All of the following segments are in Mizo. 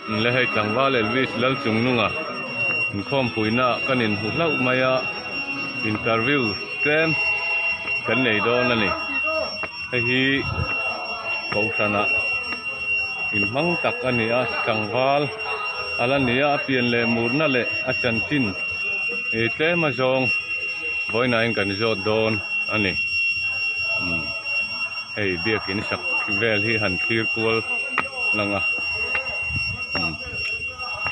Le hei tlangval Elvis Lalchungnunga inkhawmpuina ah kan inhmu hlauh mai a, interview tlem kan nei dawn a ni. Hei hi kohhranah inhmang tak a ni a, tlangval a la ni a, a pian leh murna leh a chanchin ih tlem a zawng vawiinain kan zawt dawn a ni. Umm hei biakin sak vel hi han thlir kual lang a umm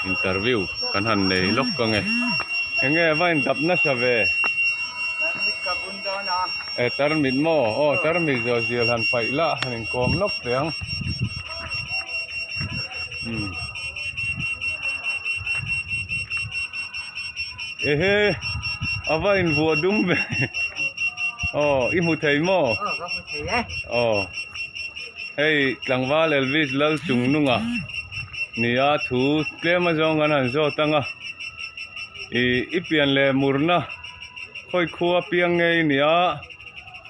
interview kan han nei lawk ang e eng nge va in dap nasa ve e tarmit maw aw tarmit zawh zial han paih lah han inkawm lawk teh ang umm ehe a va invuah dum ve aw i hmu thei maw aw hei tlangval Elvis Lalchungnunga nia thu tlem azawng kan han zawt ang a ih i pian leh murna khawi khua piang nge i nia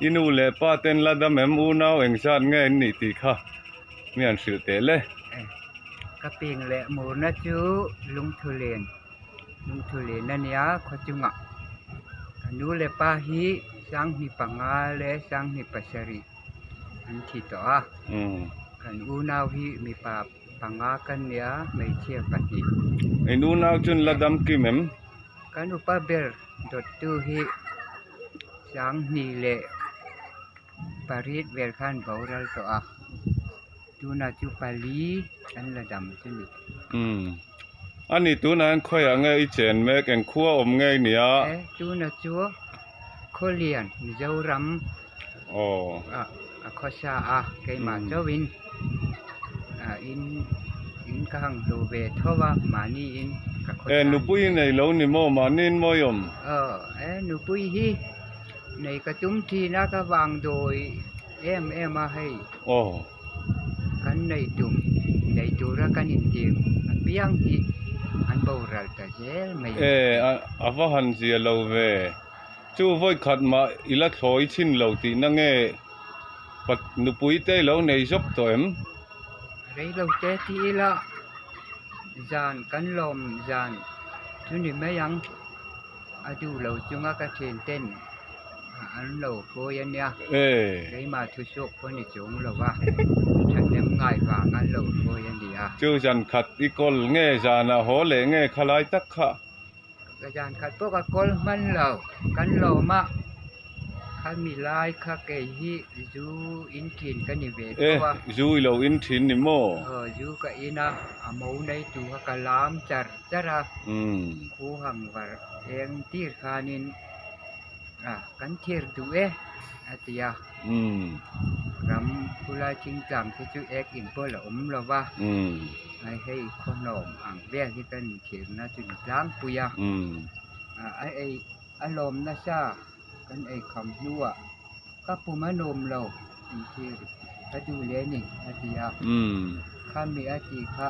i nu leh pa ten la dam em unau engzat nge an nih tih kha. Mi an hrilh teh le. Ka ping leh murna chu lungthulen, lungthulen a nia khawchungah. Ka nu leh pa hi sanghnih panga leh sanghnih pasarih an thi tawh a. Kan unau hi mipa panga ka nia hmeichhia pahnih. In unau chuan la dam kim em? Kan upa ber dawttu hi sanghnih leh. Pariat vel khan boral tawh a, tunah chu pali an la dam chu ni. Umm a ni tunah hian khawiah nge i chen mek eng khua awm nge i nia? E tunah chu Khawlian Mizoram aw a khawsa a keimah chauhin in in ka hang hlu ve tho a mahni in ka khawsa E nupui i nei lo ni maw mahni in mawi awm? Aw e nupui hi. Nei ka tum thin a ka vang dawi em em a hei kan nei tum nei tura kan intim apiang hi an boral ta zel mai E a va han zia lo ve chu vawi khat mah i la thlawi chhin lo tihna nge pat nupui te i lo nei zawk tawh em? Rei lo te ti ila zan kan lawm zan chu ni mai ang. A duh lo chunga ka thian ten an lo hawi a nia. Keimah thu suak pawh ni chung lo va, thahnem ngai vang an lo hawi a nia. Chu zan khat i kawl nge zanah haw leh nge khalai tak kha? Ka zan khat pawh ka kawl hman lo, kan lawm a. Khami lai kha kei hi zu in thin ka ni ve tho a. E, zu i lo in thin ni maw? Aw, zu ka in a, a mo nei tu kha ka lam char char a. Khu hang var eng tir khanin a kan thir duh e a ti a. Ram khulai thingtlang te chu ek in pawh la awm lo va. Hei khaw hnawm ang vel hi kan thirna chu ni tlangpui a. A ei. A lawm nasa kan ei kham hnuah ka pum a nuam lo tih khi ka duh leh a ni a ti a, khami a tih kha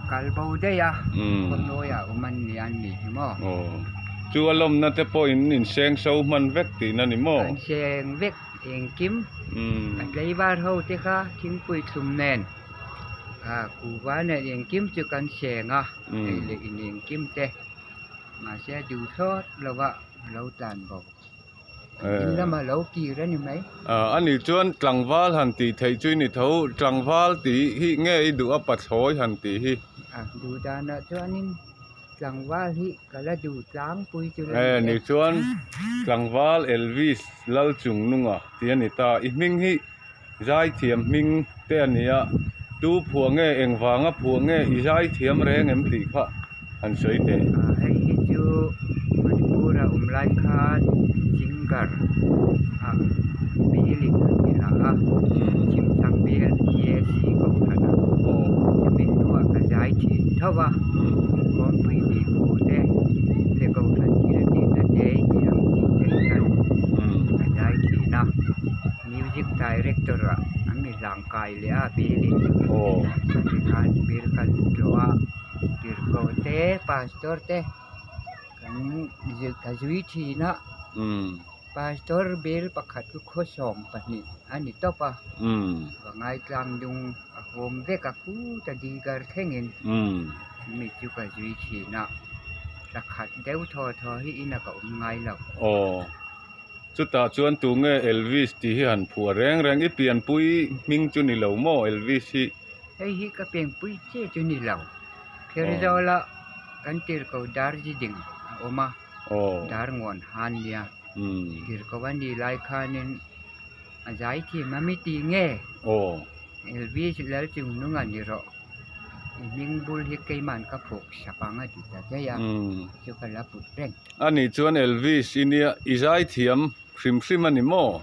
kal bo daih a khawhnuaiah awm an ni an nih hi maw. Chu a lawmna te pawh in inseng so hman vek tihna ni maw? An seng vek engkim a tleivar ho te kha thingpui thlum nen kuhva nen engkim chu kan seng a ei leh in engkim te. Mahse duh thlawt lova a lo tlan bo. In lama lo kir a ni mai. A nih chuan tlangval han tih theih chu i ni tho. Tlangval tih hi nge i duh a pathlawi han tih hi? A duh danah chuanin tlangval hi ka la duh tlangpui chu la ni e. Nih chuan tlangval Elvis Lalchungnunga tih a ni ta. I hming hi Zaithiam hming te a ni a, tu phuah nge engvanga phuah nge i zaithiam reng em tih kha han sawi teh. Hei hi chu Manipur a awm lai khan singer ah bill in an ti la a, Chhimthang bial PAC kohhran ah chumi hnuah ka zai thin tho a, Kawngpui ni khu te leh kohhran thil tihna te tih ang chi te hian ka zai thin a. Music Director ah an mi hlang kai leh a bill in tikhan bill kan tlawh a tirhkoh te pastor te kan ka zui thin a pastor bill pakhat chu khawsawm pahnih a ni tawp a va ngaitlang dung a. awm vek a khuta digar thlengin mi chu ka zui thin a, thla khat deuh thaw thaw hi ina ka awm ngai lo. Aw, chutah chuan tunge Elvis tih hi han phuah reng reng, i pianpui hming chu ni lo maw Elvis hi? Hei hi ka pianpui chiah chu ni lo, Pherzawl-a kan tirhkoh Darjeeling a awm a, Darngawn han nia, tirhkoh a nih lai khanin a zaithiam a mi ti nge? Elvis Lalchungnunga ni rawh, i hming bul hi keiman ka phuk sak ang a ti ta daih a, chu ka la put reng. A nih chuan Elvis i nia, i zaithiam Hrim hrim a ni maw?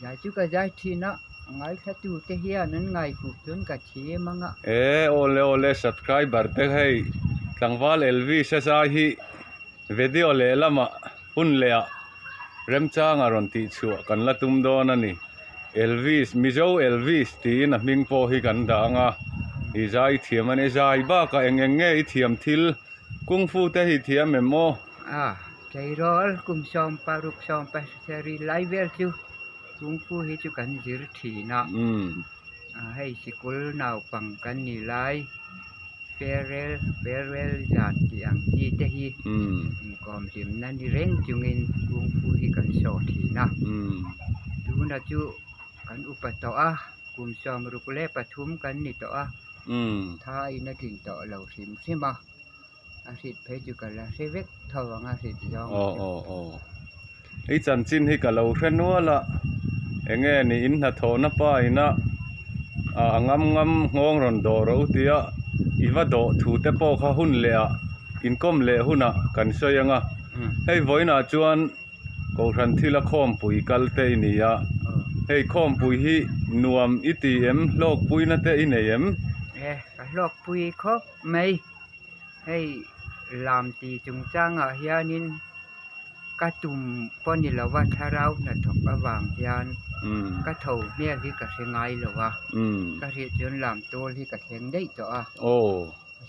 Zai chu ka zai thin a, a ngaithla te hian an ngaihfuh chuan ka thiam ang a. E awle awle subscriber te hei tlangval Elvis a zai hi video lehlamah hun leh ah remchanga rawn tih chhuah kan la tum dawn a ni. Elvis Mizo Elvis tiin a hming pawh hi kan dah ang a, i zai thiam a ni. Zai bakah eng eng nge i thiam thil Kung Fu te hi thiam em aw? A, tleirawl kum 16 17 lai vel chu Kung Fu hi chu kan zir thin a. Hei sikul naupang kan ni lai farewell farewell zan tih ang chi te hi inkawm hlimna ni reng chungin Kung Fu hi kan saw thin a. Tuna chu kan upa tawh a. Kum 63 kan ni tawh a, tha in a tlin tawh lo hrim hrim a, a hrit phei chu ka la hre vek tho ang a hrit zawng chu. Aw aw aw, i chanchin hi ka lo hre nual a, enge ni in hnathawhna pa ina a ngam ngam nghawng rawn dawh rawh u tia i va dawh thu te pawh kha hun leh ah inkawm leh hunah kan sawi ang a, hei vawiinah chuan. Kohhran thila khawmpui kal te i ni a, hei khawmpui hi nuam i ti em, hlawkpuina te i nei em? E, ka hlawkpui khawp mai. Hei lam ti chungchangah hianin ka tum pawh ni lova thlarau hnathawk avang hian ka tho hmel hi ka hre ngai lo a, ka hriat chuan lam tual hi ka thleng daih tawh a.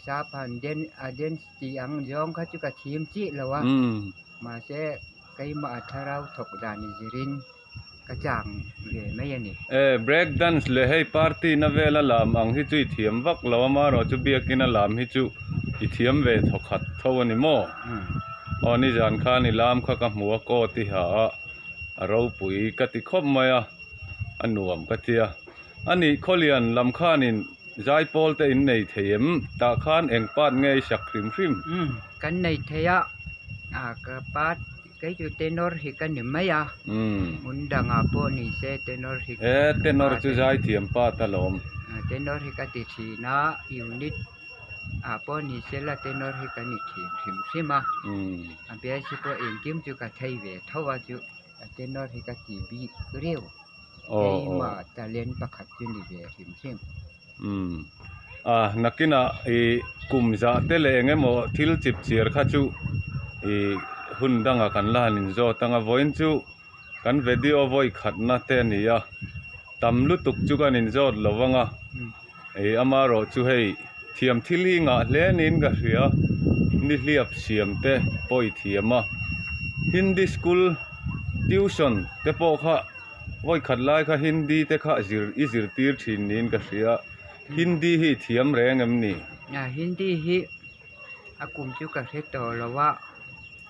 Sap han den a dance tih ang zawng kha chu ka thim chiah lo a, mahse keimah a thlarau thawk dan zirin ka chang ve mai a ni. E, break dance leh hei party na vela lam ang hi chu i thiam vak lo a, marawh chu biakin a lam hi chu i thiam ve thawkhat tho a ni maw? Aw nizan khan i lam kha ka hmu a coat i ha a, a ropui ka ti khawp mai a, a nuam ka tia. A nih khawlian lam khanin Zaipawl te in nei thei em? Tah khan eng part nge i sak hrim hrim? Umm, kan nei thei a, ah ka part kei chu tenor hi ka ni mai a, hmun dangah pawh ni se tenor hi E, tenor chu zaithiam part alawm. Tenor hi ka ti thin a, unit ah pawh ni se la tenor hi ka ni thin hrim hrim a, a biasi pawh engkim chu ka thei ve tho a chu tenor hi ka ti bik riau. Keimah talent pakhat chu ni ve hrim hrim. Umm. A nakinah i kum zah te leh eng emaw thil chip chiar kha chu i hun dangah kan la han inzawt ang a, vawiin chu kan video vawi khatna te a ni a, tam lutuk chu kan inzawt lo vang a, i amaherawh chu hei thiam thil hi ngah hle niin ka hria, nihliap siam te pawh i thiam a, Hindi school tuition te pawh kha. Vawi khat lai kha Hindi te kha zir i zirtir thin niin ka hria. Hindi hi i thiam reng em ni? Hindi hi a kum chu ka hre tawh lo a,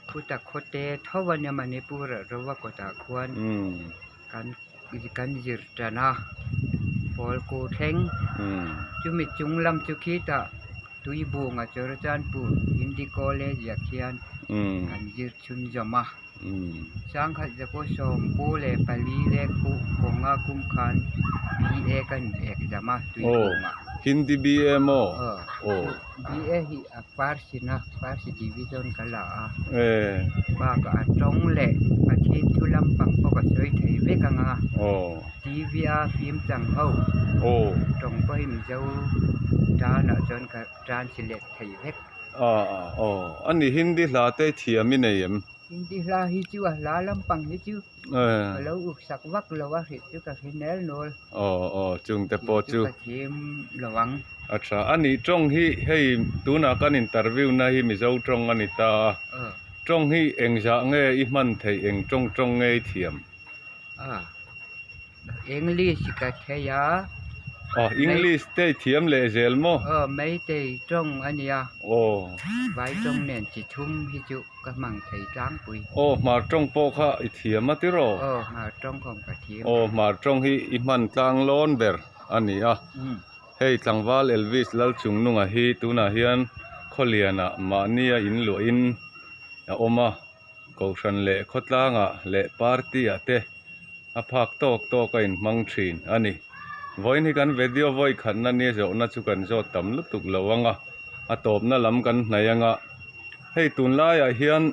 Phuta khawte tho a nia Manipur ah Rova kawtah khuan kan kan zir tan a, pawl ku thleng. Chumi chung lam chu khitah Tuibunga Churachandpur Hindi College ah khian kan zir chhunzawm a. Sangkhat Zaku 94 leh kuh kawnga kum khan BA kan exam a tui kawngah. Hindi BA maw? Aw. BA hi a first in a, first division ka la a. Bakah a tawng leh Pathian thu lampang pawh ka sawi thei vek ang a. TV a film chang ho tawng pawh hi Mizo tanah chuan ka translate thei vek. Aw, ani Hindi hla te thiam i nei em? Hindi hla hi chu a hla lampang hi chu ka lo uk sak vak lo a hrilh chu ka hre nel nawl. Aw aw chung te pawh chu. Ka thiam lo ang. A tha a ni tawng hi hei tunah kan interview na hi Mizo tawng a ni ta a. Tawng hi engzah nge i hman theih eng tawng tawng nge i thiam? A English ka thei a, Aw English te i thiam leh zel maw? Aw Meitei tawng a nia. Aw. Vai tawng nen chi thum hi chu ka hmang thei tlangpui. Aw Hmar tawng pawh kha i thiam a tiraw? Aw Hmar tawng kawng ka thiam. Aw Hmar tawng hi i hman tlang lawn ber a ni a. Hei tlangval Elvis Lalchungnunga hi tunah hian Khawlianah mahnia inluahin a awm a, Kohhran leh khawtlangah leh party-ah te a phak tawk tawk a inhmang thin a ni. Vawiin hi kan video vawi khatna nia zawhna chu kan zawt tam lutuk lo ang a, a tawpna lam kan hnaih ang a. Hei tunlaiah hian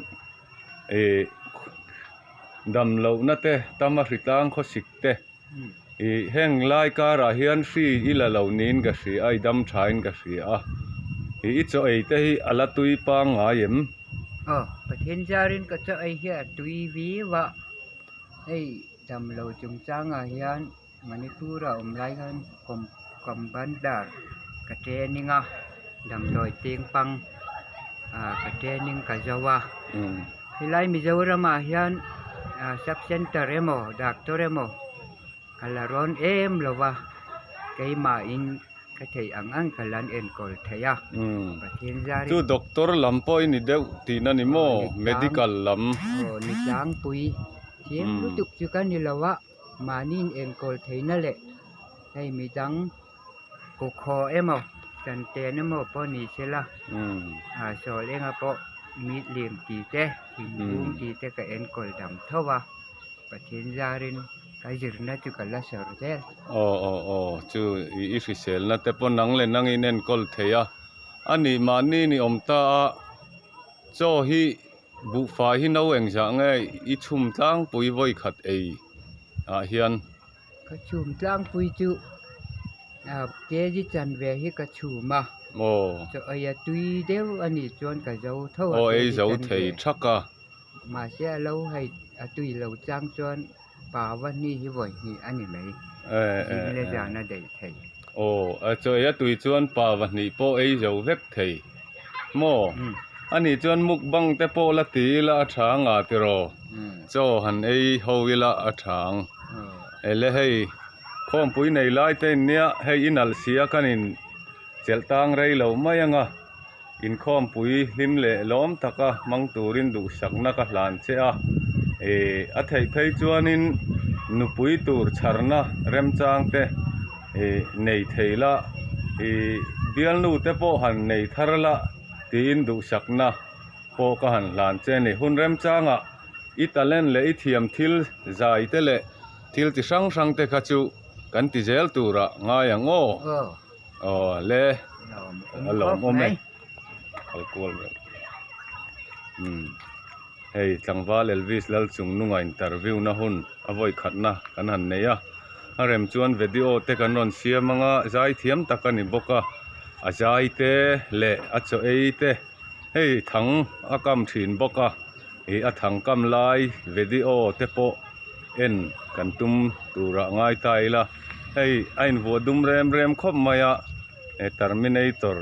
ih damlohna te, tama hritlang khawsik te ih heng lai karah hian hri i la lo niin ka hria a, i dam thain ka hria a. Ih i chaw ei te hi a la tui pangngai em? Aw, Pathian zarin ka chaw ei hi a tui viau a. Hei damlo chungchangah hian Manipur-a awm lai khan Commander ka training a, damdawi tingpang ah ka training ka zo a. Helai Mizoramah hian sub center emaw doctor emaw ka la rawn em lo va, keimahin Ka theih ang ang ka lan enkawl thei a, Pathian zarin. Chu doctor lam pawh i ni deuh tihna ni maw? Medical lam. Aw ni tlangpui thiam lutuk chu ka ni lo a, mahni in enkawl theihna leh hei midang kukhaw emaw santen emaw pawh ni sela sawl enga pawh mit lim tih te thingbung tih te ka enkawl dam tho a. Pathian zarin ka zirna chu ka la sawr zel. Aw aw aw chu i i hriselna te pawh nang leh nang in enkawl thei a, a nih mahni ni awm ta a, chaw hi buhfai hi no engzah nge i chhum tlangpui vawi khat ei ah hian. Ka chhum tlangpui chu kg chanve hi ka chhum a, chaw ei a tui deuh a nih chuan ka zo tho a Aw ei zo thei thak a. Mahse a lo hei a tui lo chang chuan pa va hni hi vawi hnih a ni mai. Zing leh zan a daih thei. Aw, a chaw ei a tui chuan pa va hnih pawh ei zo vek thei maw? A nih chuan mukbang te pawh la ti ila a tha ang a tiraw? Chaw han ei ho ila a tha ang. Ele hei khawmpui nei lai te in nia hei i nalh sia khan in chelh tang rei lo mai ang a. Inkhawmpui hlim leh lawm taka hmang turin duhsakna ka hlan che a, ih a theih phei chuanin nupui tur chharna remchang te ih nei thei la, ih bialnu te pawh han nei thar la tiin duhsakna pawh ka han hlan che a ni. Hun remchangah i talent leh i thiam thil zai te leh thil chi hrang hrang te kha chu kan ti zel turah ngai ang aw. Aw le a lawmawm e kal kual reuh umm hei tlangval Elvis Lalchungnunga interview na hun a vawi khatna kan han nei a a rem chuan video te kan rawn siam anga zai thiam tak a ni bawk a a zai te leh a chaw ei te hei thang a kam thin bawk a ih a thang kam lai video te pawh. En kan tum turah ngai ta ila hei a invuah dum rem rem khawp mai a he terminator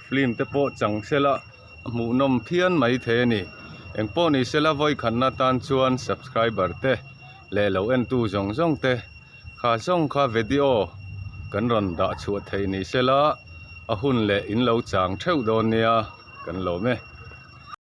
film te pawh chang sela a hmuhnawm phian mai thei a ni engpawh ni sela vawi khatna tan chuan subscriber te leh lo entu zawng zawng te kha zawng kha video kan rawn dah chhuah theih ni sela a hun leh in lo chang theuh dawn nia kan lawm e.